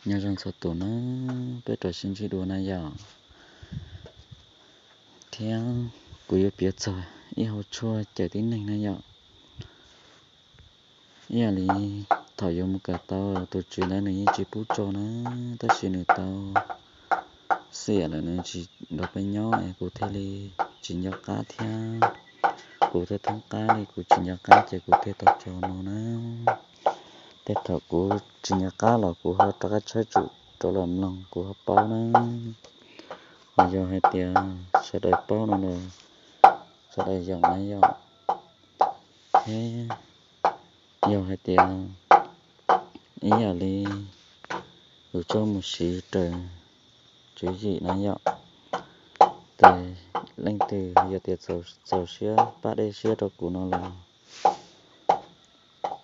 Nyob zoo txhua tus na, peb rov sib ntsib dua na yom. Thiab kuv yuav piav txog ib hauv tshuaj cawm tib neeg na yom. Ib yam li thaum yuav mus kawm tau, tus tswv ntawd nws yeej tsis pub tso na, tab sis nws tau xiam lawm nws tsis nrog peb nyob es kuv thiaj li tsis nco qab thiab. Kuv thiaj thoob qab li kuv tsis nco qab ces kuv thiaj tau tso no na. Tej thaum kuv tsis nco qab los kuv ho rov qab tshawb tsum rov los mloog kuv ho paub na. Ho yog hais tias sawv daws paub no los sawv daws yoom na yom. Thiab yog hais tias ib yam li yus coj mus siv raws tswv yim na yom, ces leej twg yog tias txaus siab pab dej siab rau kuv no los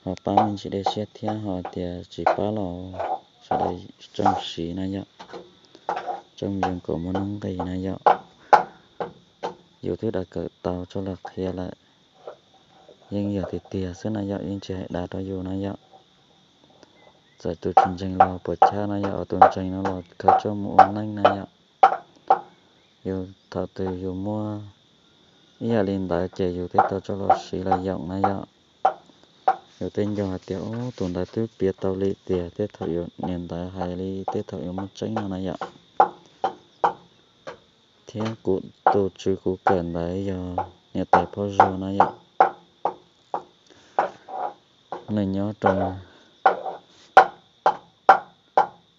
ho pab me ntsis dej siab thiab, ho tias tsis pab los sawv daws tsoom siv na yom, tsoom yoog kom muaj noob nqis na yom. Yus twb daws kawm tau tso los qhia lawm, yeej yog tiag tiag xwb na yom, yeej tsis hais dav rau yus na yom. Txawm tus tsis ntseeg los puas chab na yom, tus ntseeg no los khaws coj mus ua neej na yom. Yus thaum twg yus muaj ib yam li ntawd ces yus thiaj tau coj los siv los yoom na yom. Yus thiaj nco hais tias ub, tus ntawd twb piav tau li tiag, tej thaum yus niam ntawd hais li tej thaum yuav muaj tseeb no na yom. Thiab kuv tus tswv kuv kawm ntawd yog niam tais Phauj Zog na yom. Nws nyob rau,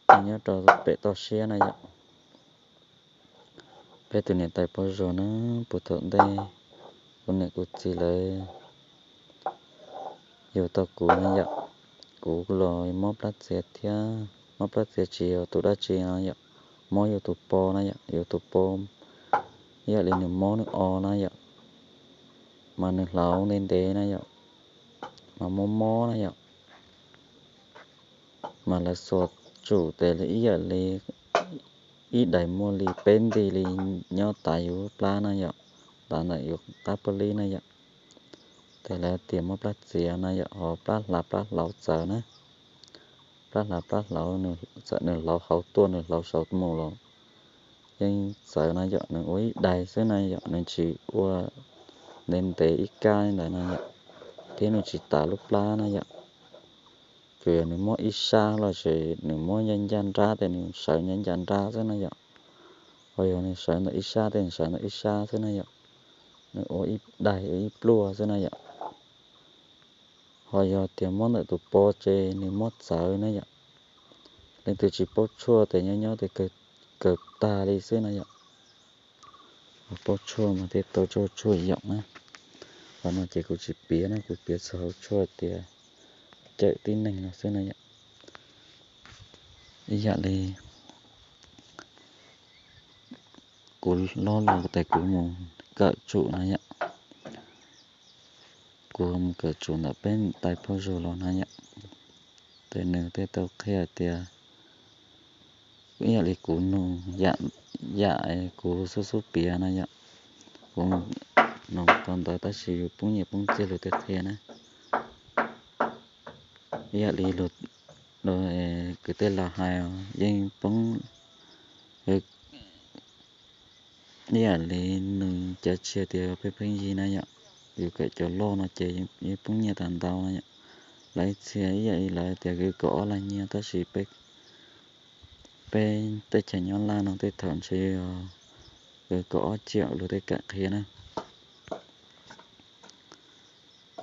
nws nyob rau pem toj siab na yom. Peb tus niam tais Phauj Zog na, puag thaum ntej kuv niam kuv txiv lawv yug tau kuv na yom, kuv los mob plab txiav thiab, mob plab txiav tsis yog tus dab tsi no yom, mob yus tus po na yom, yus tus po ib yam li nws mob nws o na yom, mas nws hlauv ntev ntev na yom, mas mob mob na yom. Mas lawv xuas tsum tes li ib yam li ib daim muaj li peb nti li nyob tav yus lub plab na yom, tav ntawm yus qab paj lib na yom. Tes lawv tias muaj plab txiav na yom, ho plab hlav plab hlauv txawv na. Plab hlav plab hlauv, txawm nws hlauv hauv tuaj nws hlauv saum mus los yeej txawv na yom, nws ua ib daim xwb na yom, nws tsis ua ntev ntev ib kab li ntawd na yom, thiab nws tsis tav lub plab na yom. Tsuas yog nws muab ib sab los sis nws muab ncaj ncaj nrab tes nws sawv ncaj ncaj nrab xwb na yom. Ho yog nws sawv ntawm ib sab tes nws sawv ntawm ib sab xwb na yom. Nws ua ib daim ua ib pluaj xwb na yom. Ho yog tias muab ntawm tus po ces nws muab txawv na yom. Leej twg tsis paub tshuaj tes nyob nyob tes kawg tag li xwb na yom. Ho paub tshuaj mas thiaj tau tshuaj yoom na. Qhov no ces kuv tsis piav na, kuv piav txog hauv tshuaj tias cawm tib neeg no xwb na yom. Ib yam li kuv loj los tes kuv mus kawm tsum na yom. Kuv mus kawm tsum ntawm peb niam tais Phauj Zog los na yom. Tes nws thiaj tau qhia tias ib yam li kuv nug yam kuv xub xub piav na yom. Kuv nug qhov ntawd tab sis yus poob nyiaj poob txiaj luag tej qhia na. Ib yam li kwv tej laus hais yeej poob, ib yam li nws cav tsis tias peb pheej yig na yom, yus kawm cov loj no ces yeej poob nyiaj tas ntau na yom. Lawv ib txhia ib yam li lawv tias kaum ob lag nyiaj tab sis peb teb chaws nyob Laj no tej thaum ntshe yog kaum ob tsiaum luag tej kam qhia na.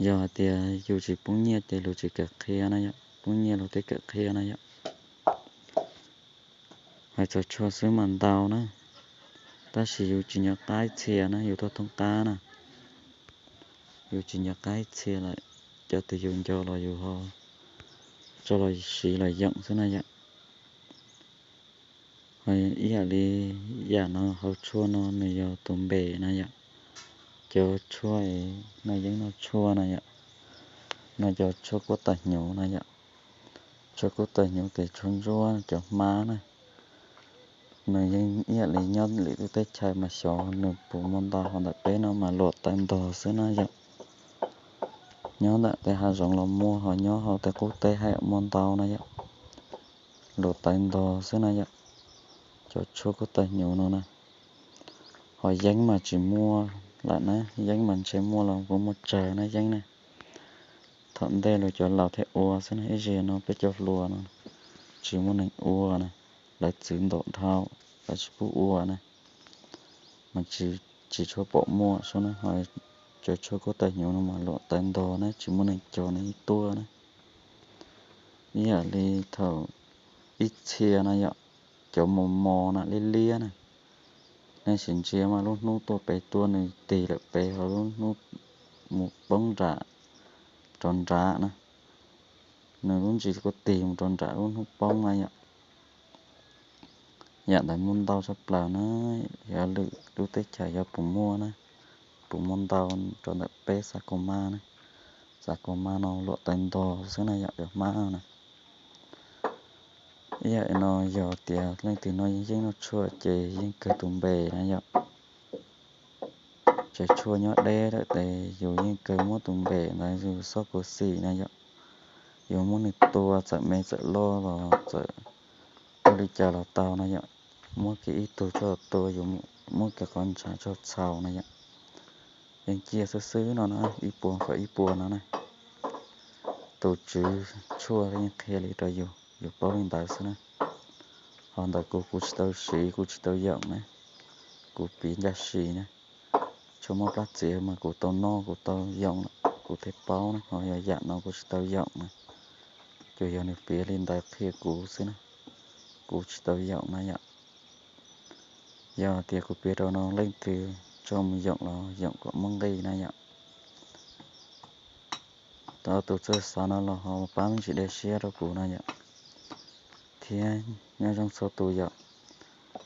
Yog hais tias yus tsis poob nyiaj ces luag tsis kam qhia na yom, poob nyiaj luag tej kam qhia na yom. Hais txog tshuaj xwb mas ntau na, tab sis yus tsis nco qab ib txhia na, yus tuaj thoob qab na. Yus tsis nco qab ib txhia lawm, cov twg yus nco los yus ho tso los siv los yoom xwb na yom. Ib yam li yam no hauv tshuaj no nws yog tus npem na yom. Cov tshuaj no yeeb noj tshuaj na yom, no cov tshuaj kuab tawg hnyuv na yom. Tshuaj kuab tawg hnyuv tes tshuaj ntsuab cov hmab na, nws yeej ib yam li nyob lwm lub teb chaws mas xyov nws puas muaj ntau, ho ntawm peb no mas luam tawv ntog xwb na yom. Nyob ntawm tej hav zoov los muaj, ho nyob hauv tej qub teb haj yam muaj ntau na yom. luam tawv ntog xwb na yom. Cov tshuaj kub tawg hnyuv no na, ho yeeb mas tsis muaj lawm na, yeeb mas ntshe muaj los kuj muaj tsawg na yeeb na. Thaum ntej luag cov laus thiaj ua xwb na, ib zaug no peb cov hluas no tsis muaj neeg ua na, lawv txwv ntau dhau, lawv tsis pub ua na, mas tsis tshua pom muaj sub na. Ho cov tshuaj kub tawg hnyuv no mas luam tawv ntog na, tsis muaj neeg cog na, ib tuaj na. Ib yam li thaum ib txhia na yom, cov mos mos na liab liab na, nej sim ntsia mas lub hnub tuaj pem tuaj nws tig lawm pem, ho lub hnub mus poob nram, rov nrad na, nws lub ntsis kuj tig mus rau nram lub hnub poob na yom. Yam ntawd muaj ntau tshaj plaws na, yog lwm lub teb chaws yog puas muaj na, puas muaj ntau rau ntawm peb sarcoma na. Sarcoma no luam tawv ntog xwb na yom, cov hmab na. Ib yam no yog tias leej twg noj yeeb noj tshuaj ces yeej kawg tus npe na yom. Tsev tshuaj nyob deb lawm ces yus yeej kawg muab tus npe ntawd yus xob kuv xim na yom. Yus muab nws tua txawm me txawm loj los txawm ua li cas los tau na yom. Muab kiag ib tug tso tua, yus muab kiag qhov ntshav tso txhaus na yom. Yeej ciaj xwb xwb no na, ib puas kom ib puas no na. Tus tswv tshuaj yeej qhia li rau yus, yus paub li ntawd xwb na. Ho ntawm kuv, kuv tsis tau siv, kuv tsis tau yoom na, kuv piv ncaj si na. Tshuaj muaj plab txiav mas kuv tau noj kuv tau yoom, kuv thiaj paub na. Ho yog yam no kuv tsis tau yoom na, ces yog nws piav li ntawd qhia kuv xwb na, kuv tsis tau yoom na yom. Yog tias kuv piav rau no leej twg tso mus yoom los yoom kom muaj nqis na yom. Tau tus txawj xav no los ho pab me ntsis de siab rau kuv na yom, thiab nyob zoo txhua tus yom.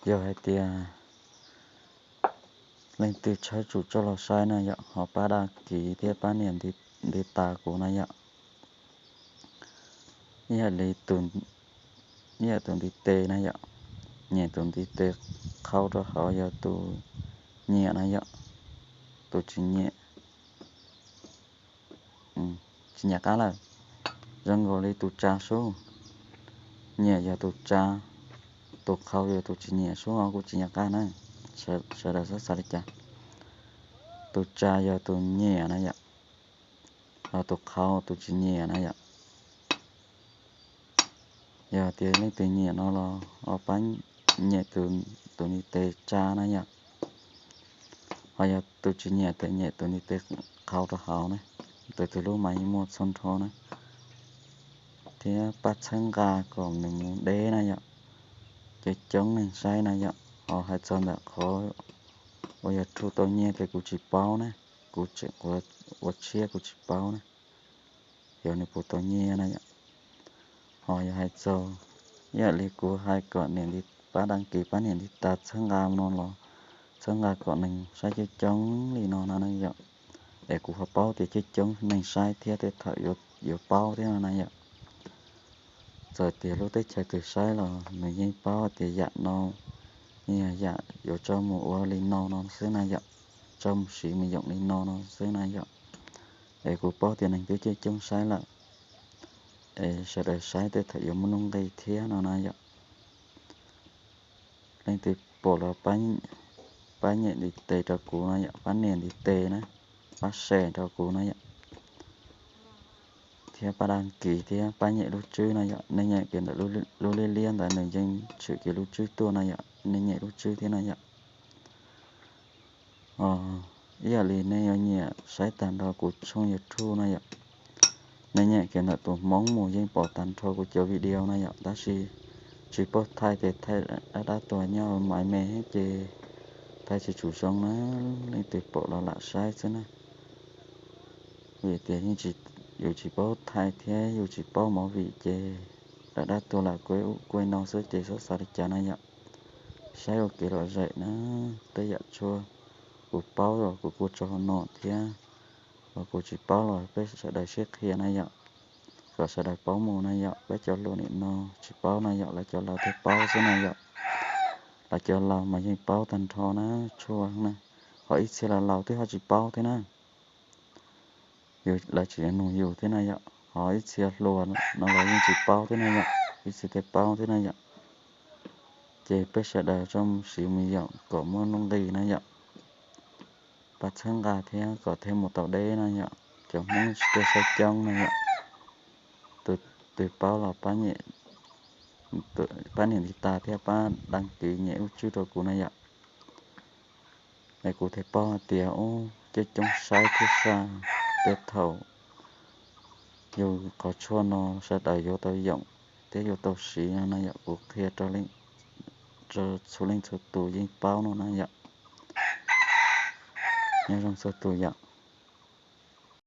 Yog hais tias leej twg tshawb tsum tso los saib na yom, ho pab dag kiv thiab pab nias ntiv tas kuv na yom. Ib yam li ib yam tus ntiv tes na yom, nyem tus ntiv tes qhau rau hauv yog tus nyiam na yom, tus tsis nyiam, tsis nyiam qab lawm. Zoo nkaus li tus tsa sub, nyiam yog tus tsa, tus qhau yog tus tsis nyiam sub, kuj tsis nyiam qab na. Sawv daws xav xav li cas? Tus tsa yog tus nyiam na yom, ho tus qhau tus tsis nyiam na yom. Yog tias leej twg nyiam no los ho pab nyem tus ntiv tes tsa na yom. Ho yog tus tsis nyiam ces nyem tus ntiv tes qhau rau hauv na. Tus twg lub mas yeej muaj txhua nrho na. Thiab pab txhawb nqa kom nws mus deb na yom, coob coob neeg saib na yom. Ho hais txog ntawm qhov uas yog rhu tau nyiaj ces kuv tsis paub na, kuv tseem ua tshiab kuv tsis paub na, yog nws puas tau nyiaj na yom. Ho yog hais txog ib yam li kuv hais kom niam pab dag kiv pab nias ntiv tas txhawb nqa no los txhawb nqa kom neeg saib coob coob li no na yom. Es kuv ho paub tias coob coob neeg saib thiab tej thaum yuav paub thiab no na yom. Txawm tias lub teb chaws twg saib los nws yeej paub tias yam no yog yam yuav tso mus ua li no no xwb na yom, tso mus siv mus yoom li no no xwb na yom. Es kuv paub tias neeg twb coob coob saib lawm, es sawv daws saib tej thaum yuav muaj nuj nqis thiab no na yom. Leej twg pom los pab nyem ntiv tes rau kuv no yom, pab nias ntiv tes na, pab share rau kuv no yom, thiab pab dag kiv thiab pab nyem lub tswb no yom. Nej nyem kiag ntawm lub liab liab ntawd nws yeej tshwm kiag lub tswb tuaj no yom, nej nyem lub tswb thiab no yom. Ib yam li nej yuav nyiam saib tag nrho kuv tshooj YouTube na yom, nej nyem kiag ntawm tus hmoob mus yeej pom tag nrho kuv cov video na yom, tab sis tsis paub thaij ces thaij dab dab tuag nyob maiv me ces thaij tsis tshua zoo na, leej twg pom los lam saib xwb na. Vim tias yus tsis paub thaij thiab yus tsis paub movie ces dab dab tuag lam kuj ua no xwb ces txhob xav li cas na yom. Saib ua kev lom zem na, tej yam tshuaj kuv paub los kuv kuj tso hauv no thiab, uas kuv tsis paub los peb sawv daws sib qhia na yom, kom sawv daws paub mus na yom. Peb cov hluas nim no tsis paub na yom, lawv cov laus thiaj paub xwb na yom. Lawv cov laus mas yeej paub tag nrho na, tshuaj na, ho ib txhia laus laus twb ho tsis paub thiab na. Yus lawv tseem yuav nug yus thiab na yom, ho ib txhia hluas no los yeej tsis paub thiab na yom. ib txhis tej paub thiab na yom. Ces peb sawv daws tso siv mus yoom kom muaj nuj nqis na yom, pab txhawb nqa thiab kom thiaj mus tau deb na yom. Cov Hmoob tsis tuaj saib coob na yom. Tus twg paub los pab nias ntiv tas thiab pab đăng ký nyem ub tswb rau kuv na yom. Es kuv thiaj paub hais tias ub coob coob saib thiab saj, tej thaum yus qhov tshuaj no sawv daws yuav tau yoom thiab yuav tau siv no na yom. Kuv qhia rau txhua leej txhua tus yeej paub no na yom. Nyob zoo txhua tus yom.